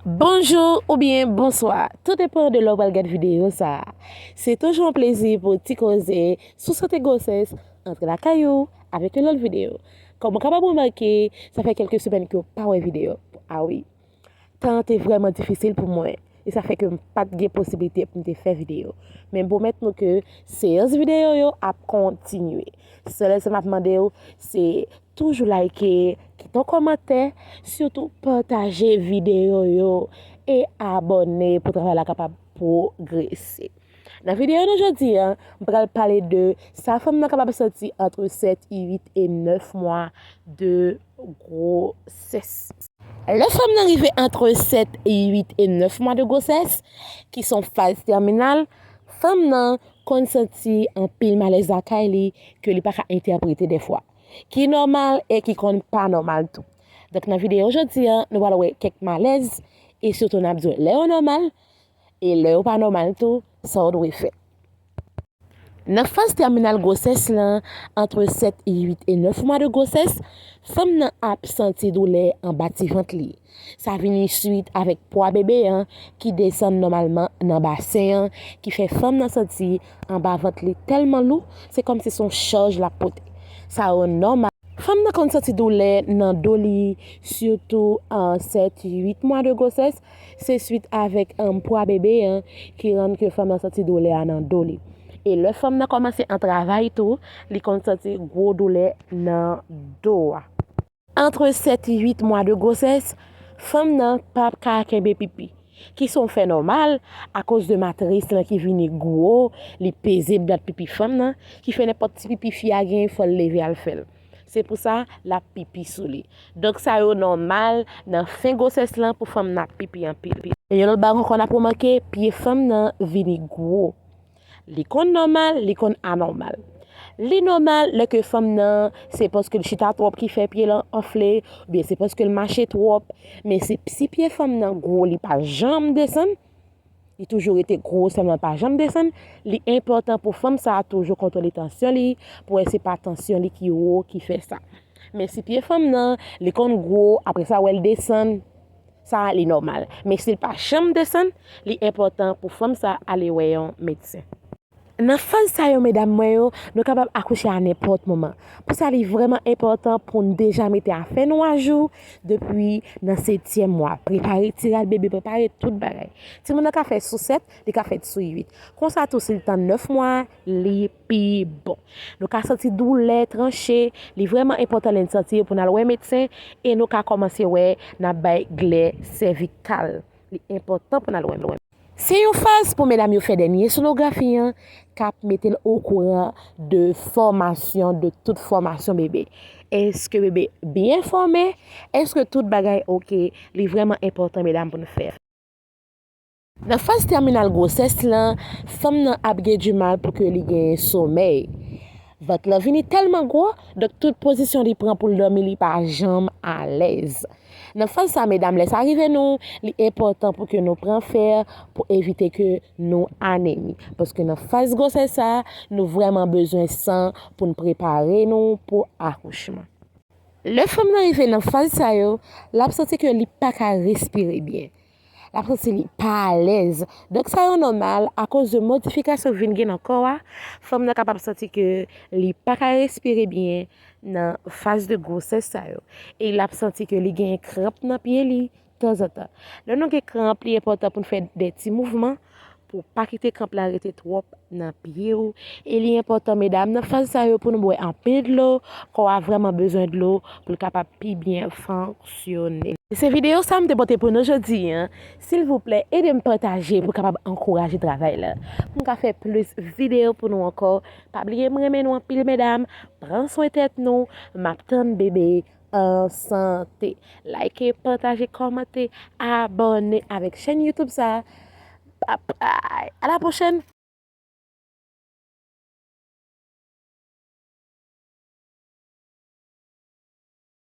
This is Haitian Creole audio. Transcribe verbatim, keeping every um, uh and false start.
Bonjou oubyen bonswa, tou depan de lè w pral gad videyo sa a. Se toujou yon plezi pou ti koze sou sante gwosès antre lakay ou avèk yon lòt videyo. Kòm ou kapab remake, sa fè kèlke semèn ke w pa wè videyo. A wi, tan an te vrèman difisil pou mwen e sa fè ke m pa t gen posiblite pou m te fè videyo. Men m pwomèt nou ke seyans videyo yo ap kontinye. Sèl sa m ap mande w, se toujou like, kite yon kòmantè, sitou pataje videyo yo e abòne pou travay la kapab pwogrese. Nan videyo nou jodi a, m pral pale de sa fanm nan kapab santi antre sèt, uit e nèf mwa de gwosès. Lè fanm nan rive antre sèt, uit e nèf mwa de gwosès, ki se yon faz tèminal, fanm nan konn santi anpil malèz lakay li ke li pa ka entèprete dèfwa, ki nòmal e ki konn pa nòmal tou. Donk, nan videyo jodi a, nou pral wè kèk malèz, e sitou n ap di w lè yo nòmal, e lè yo pa nòmal tou, sa w dwe fè. Nan faz tèminal gwosès lan, antre sèt, uit e nèf mwa de gwosès, fanm nan ap santi doulè anba ti vant li. Sa vini swit avèk pwa bebe an ki desann nòmalman nan basen an, ki fè fanm nan santi anba vant li tèlman lou, se kòmsi se yon chaj l ap pote. Sa yo nòmal. Fanm nan konn santi doulè nan do li, sitou an sèt, uit mwa de gwosès, se swit avèk, um, pwa bebe an ki rann ke fanm nan santi doulè a nan do li. E lè fanm nan kòmanse an travay tou, li konn santi gwo doulè nan do a. Antre sèt, uit mwa de gwosès, fanm nan p ap ka kenbe pipi, ki se yon fè nòmal akoz de matris lan ki vini gwo, li peze blat pipi fanm nan, ki fè nenpòt ti pipi fi a genyen, fò l leve al fè l. Se pou sa, l ap pipi sou li. Donk, sa yo nòmal nan fen gwosès lan pou fanm nan ap pipi anpil. E yon lòt bagay ankò n ap remake, pye fanm nan vini gwo. Li konn nòmal, li konn anòmal. Li nòmal lè ke fanm nan, se paske l chita twòp ki fè pye l anfle, oubyen se paske l mache twòp. Men se, si pye fanm nan gwo, li pa janm desann, li toujou rete gwo, sèlman l pa janm desann, li enpòtan pou fanm sa a toujou kontwole tansyon li, pou wè se pa tansyon li ki wo ki fè sa. Men si pye fanm nan, li konn gwo, apre sa w wè l desann, sa a li nòmal. Men si l pa janm desann, li enpòtan pou fanm sa a ale wè yon medsen. Nan faz sa yo, medam mwen yo, nou kapab akouche a nenpòt moman. Pou sa, li vrèman enpòtan pou n deja mete afè nou ajou depi nan setyèm mwa. Prepare ti rad bebe, prepare tout bagay. Timoun nan ka fèt sou sèt, li ka fèt sou uit. Konsa tou, si l tann nèf mwa, li pi bon. Nou ka santi doulè tranche, li vrèman enpòtan lè n santi yo pou n al wè medsen, e nou ka kòmanse wè n ap bay glè sèvikal. Li enpòtan pou n al wè medsen. Se yon faz pou medam yo fè dènye sonografi an, k ap mete l okouran de fòmasyon, de tout fòmasyon bebe. Èske bebe byen fòme? Èske tout bagay oke? Li vrèman enpòtan, medam, pou n fè. Nan faz tèminal gwosès lan, fanm nan ap gen dimal pou ke li genyen somèy. Vant lan vini tèlman gwo, donk tout pozisyon li pran pou l dòmi, li pa janm alèz. Nan faz sa, medam, lè sa rive nou, li enpòtan pou ke nou pran fè pou evite ke nou anemi. Paske nan faz gwosès sa, nou vrèman bezwen san pou n prepare nou pou akouchman. Lè fanm nan rive nan faz sa yo, l ap santi ke li pa ka respire byen. L ap santi li pa alèz. Donk, sa yo nòmal akoz de modifikasyon k vin gen nan kò a. Fanm nan kapab santi ke li pa ka respire byen nan faz de gwosès sa yo. E l ap santi ke li genyen kranp nan pye li tanzantan. Lè nou gen kranp, li enpòtan pou n fè de ti mouvman pou pa kite kranp la rete twòp nan pye w. E li enpòtan, medam, nan faz sa yo pou nou bwè anpil dlo. Kò a vrèman bezwen dlo pou l kapab pi byen fonksyone. Se videyo sa m te pote pou nou jodi a. Silvouplè, ede m pataje pou kapab ankouraje travay la. Pou m ka fè plis videyo pou nou ankò. Pa bliye m renmen nou anpil, medam. Pran swen tèt nou. M ap tann bebe an sante. Like, pataje, kòmante, abòne avèk chèn YouTube sa. Bye bye. À la prochaine.